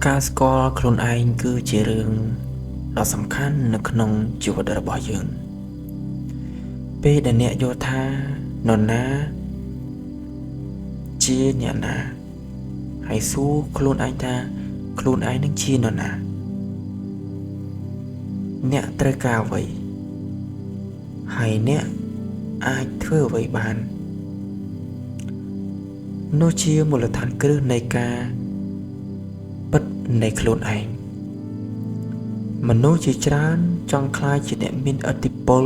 ការស្គាល់ខ្លួនឯងគឺជារឿងដ៏សំខាន់នៅក្នុងជីវិតរបស់យើងពេលដែលអ្នកយល់ថានរណាជាអ្នកណាហើយសួរខ្លួនឯងថាខ្លួនឯងនឹងជានរណាអ្នកត្រូវការអ្វីហើយអ្នកអាចធ្វើអ្វីបាននោះជាមូលដ្ឋានគ្រឹះនៃការពិតនៃខ្លួនឯងមនុស្សជាច្រើនចង់ក្លាយជាអ្នកមានឥទ្ធិពល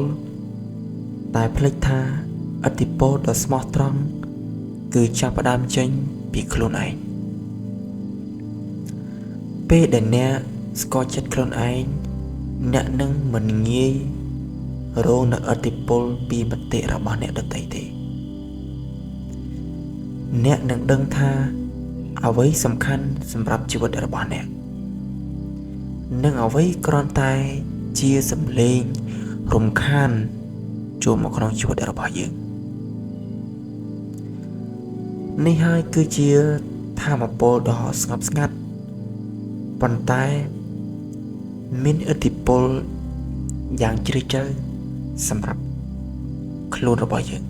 តែភ្លេចថាឥទ្ធិពលដ៏ស្មោះត្រង់គឺចាប់ផ្ដើមចេញពីខ្លួនឯងពេលដែលអ្នកស្គាល់ចិត្តខ្លួនឯងអ្នកនឹងមិនងាយរងនូវឥទ្ធិពលពីមតិរបស់អ្នកដទៃទេអ្នកនឹងដឹងថាអ្វីសំខាន់សម្រាប់ជីវិតរបស់អ្នកនិងអ្វីគ្រាន់តែជាសម្លេងរំខានចូលមកក្នុងជីវិតរបស់យើងនេះហើយគឺជាធម៌ពលដ៏ស្ងប់ស្ងាត់ប៉ុន្តែមានឥទ្ធិពលយ៉ាងជ្រាលជ្រៅសម្រាប់ខ្លួនរបស់យើង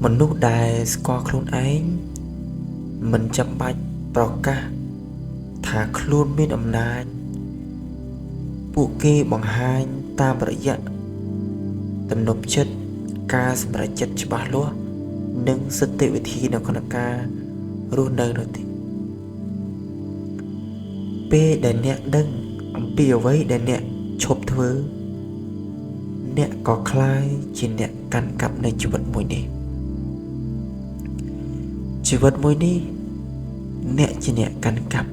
មនុស្សដែលស្គាល់ខ្លួនឯងមិនចាំបាច់ប្រកាសថាខ្លួនមានអំណាចពួកគេបង្ហាញតាមរយៈទំនុកចិត្តការសម្រេចចិត្តច្បាស់លាស់និងសន្តិវិធីនៅក្នុងការរស់នៅនោះទេពេលដែលអ្នកដឹងអំពីអ្វីដែលអ្នកឈប់ធ្វើអ្នកក៏ក្លាយជាអ្នកកាន់កាប់នៃជីវិតមួយនេះជីវិតមួយនេះអ្នកជាអ្នកកាន់កាប់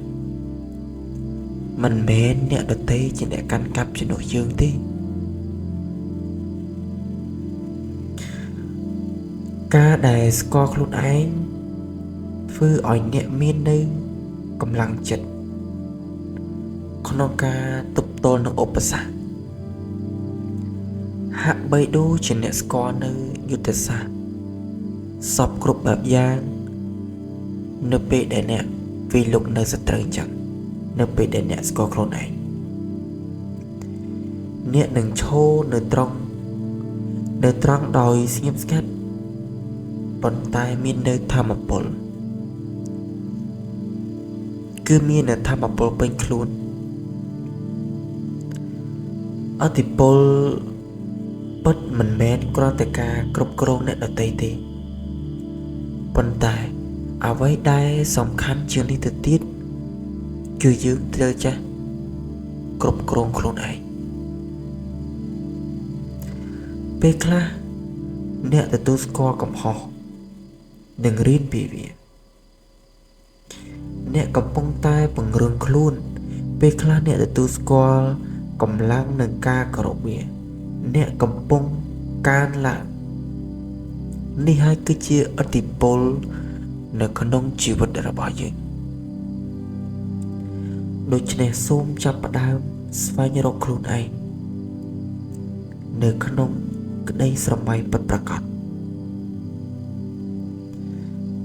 មិនមែនអ្នកដទៃជាអ្នកកាន់កាប់ជំនួសយើងទេការដែលស្គាល់ខ្លួនឯងធ្វើឲ្យអ្នកមាននៅកម្លាំងចិត្តក្នុងការទប់ទល់នឹងឧបសគ្គហាក់បីដូចជាអ្នកស្គាល់នៅយុទ្ធសាស្ត្រសពគ្រប់បែបយ៉ាងនៅពេលដែលអ្នកវាយលុកនៅសត្រូវអញ្ចឹងនៅពេលដែលអ្នកស្គាល់ខ្លួនឯងអ្នកនឹងឈរនៅត្រង់ដោយស្ងៀមស្ងាត់ប៉ុន្តែមាននៅធម៌ពលគឺមាននៅធម៌ពលពេញខ្លួនឥទ្ធិពលពិតមិនមែនគ្រាន់តែការគ្រប់គ្រងអ្នកដទៃទេប៉ុន្តែអ្វីដែលសំខាន់ជាងនេះទៅទៀតគឺយើងត្រូវចេះគ្រប់គ្រងខ្លួនឯងពេលខ្លះអ្នកទទួលស្គាល់កំហុសនិងរៀនពីវាអ្នកកំពុងតែពង្រឹងខ្លួនពេលខ្លះអ្នកទទួលស្គាល់កម្លាំងនិងការគោរពវាអ្នកកំពុងកើនឡើងនេះហើយគឺជាឥទ្ធិពលនៅក្នុងជីវិតរបស់យើងដូច្នេះសូមចាប់ផ្ដើមស្វែងរកខ្លួនឯងនៅក្នុងក្តីស្រមៃពិតប្រាកដ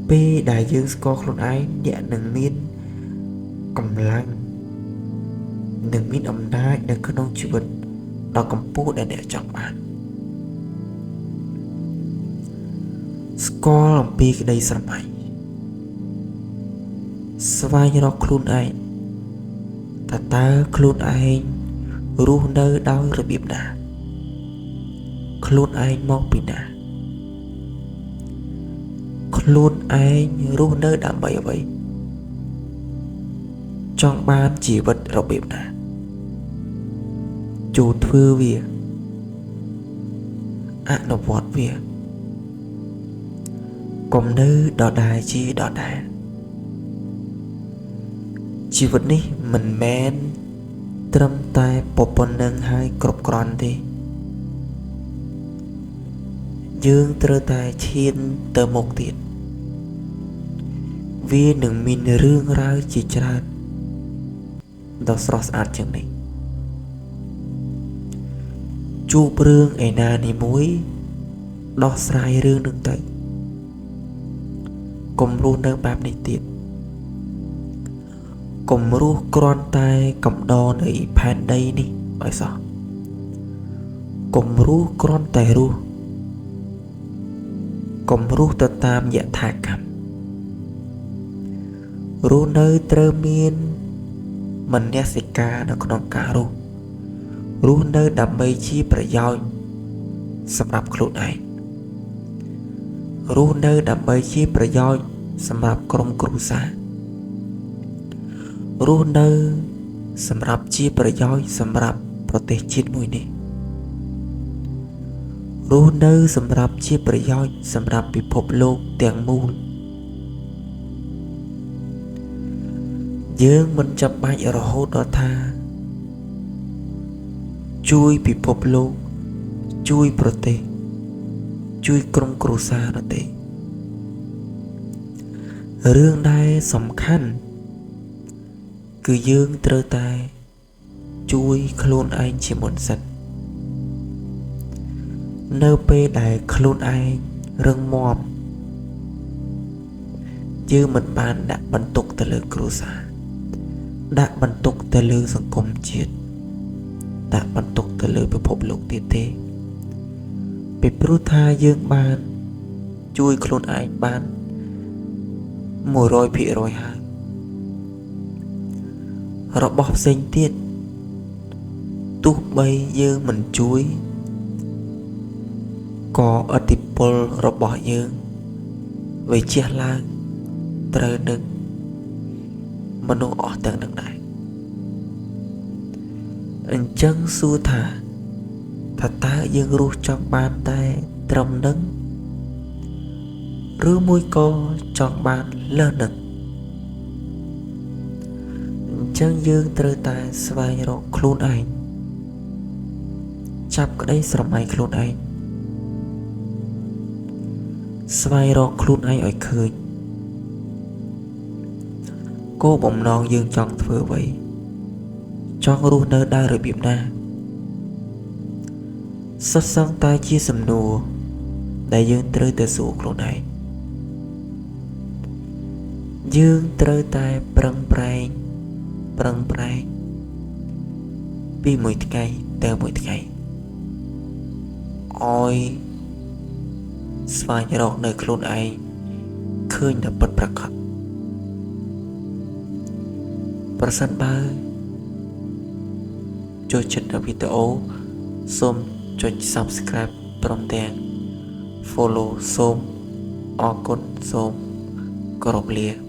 ពេលដែលយើងស្គាល់ខ្លួនឯងអ្នកនឹងមានកម្លាំងនិងមានអំណាចនៅក្នុងជីវិតដ៏កម្ពស់ដែលអ្នកចង់បានស្គាល់អំពីក្តីស្រមៃស្វែងរកខ្លួនឯងថាតើខ្លួនឯងរស់នៅដោយរបៀបណាខ្លួនឯងមកពីណាខ្លួនឯងរស់នៅដើម្បីអ្វីចង់បានជីវិតរបៀបណាចូលធ្វើវាអនុវត្តវាកុំនៅដដែលជាដដែលជីវិតនេះមិនមែនត្រឹមតែប៉ុណ្ណឹងហើយគ្រប់គ្រាន់ទេយើងត្រូវតែឈានទៅមុខទៀតវានឹងមានរឿងរ៉ាវជាច្រើនដ៏ស្រស់ស្អាតជាងនេះជួបរឿងឯណានេះមួយដោះស្រាយរឿងនឹងទៅកុំរស់នៅបែបនេះទៀត កុំរស់គ្រាន់តែកំដរនៃផែនដីនេះឲ្យសោះកុំរស់គ្រាន់តែរស់កុំរស់ទៅតាមយថាកម្មរស់នៅត្រូវមានមនសិការនៅក្នុងការរស់រស់នៅដើម្បីជាប្រយោជន៍សម្រាប់ខ្លួនឯងរស់នៅដើម្បីជាប្រយោជន៍សម្រាប់ក្រុមគ្រួសាររស់នៅសម្រាប់ជាប្រយោជន៍សម្រាប់ប្រទេសជាតិមួយនេះរស់នៅសម្រាប់ជាប្រយោជន៍សម្រាប់ពិភពលោកទាំងមូលយើងមិនចាំបាច់រហូតដល់ថាជួយពិភពលោកជួយប្រទេសជួយក្រុមគ្រួសារនោះទេរឿងដែលសំខាន់គឺយើងត្រូវតែជួយខ្លួនឯងជាមុនសិននៅពេលដែលខ្លួនឯងរឹងមាំយើងមិនបានដាក់បន្ទុកទៅលើគ្រួសារដាក់បន្ទុកទៅលើសង្គមជាតិដាក់បន្ទុកទៅលើពិភពលោកទៀតទេពីព្រោះថាយើងបានជួយខ្លួនឯងបាន 100% ហើយរបស់ផ្សេងទៀតទោះបីយើងមិនជួយក៏ឥទ្ធិពលរបស់យើងវាជះឡើងត្រូវនឹងមនុស្សអស់ទាំងនឹងដែរអញ្ចឹងសួរថាតើយើងរស់ចង់បានតែត្រឹមនឹងឬមួយក៏ចង់បានលើសនឹងអញ្ចឹងយើងត្រូវតែស្វែងរកខ្លួនឯងចាប់ក្តីស្រមៃខ្លួនឯងស្វែងរកខ្លួនឯងឲ្យឃើញគោលបំណងយើងចង់ធ្វើអ្វីចង់រស់នៅដោយរបៀបណាសុទ្ធសឹងតែជាសំណួរដែលយើងត្រូវតែសួរខ្លួនឯងយើងត្រូវតែប្រឹងប្រែងពីមួយថ្ងៃទៅមួយថ្ងៃឲ្យស្វែងរកនៅខ្លួនឯងឃើញដល់ពិតប្រាកដប្រសិនបើចូលចិត្តដល់វីដេអូសូមចុច Subscribe ព្រមទាំង Follow សូមអរគុណសូមគោរពលា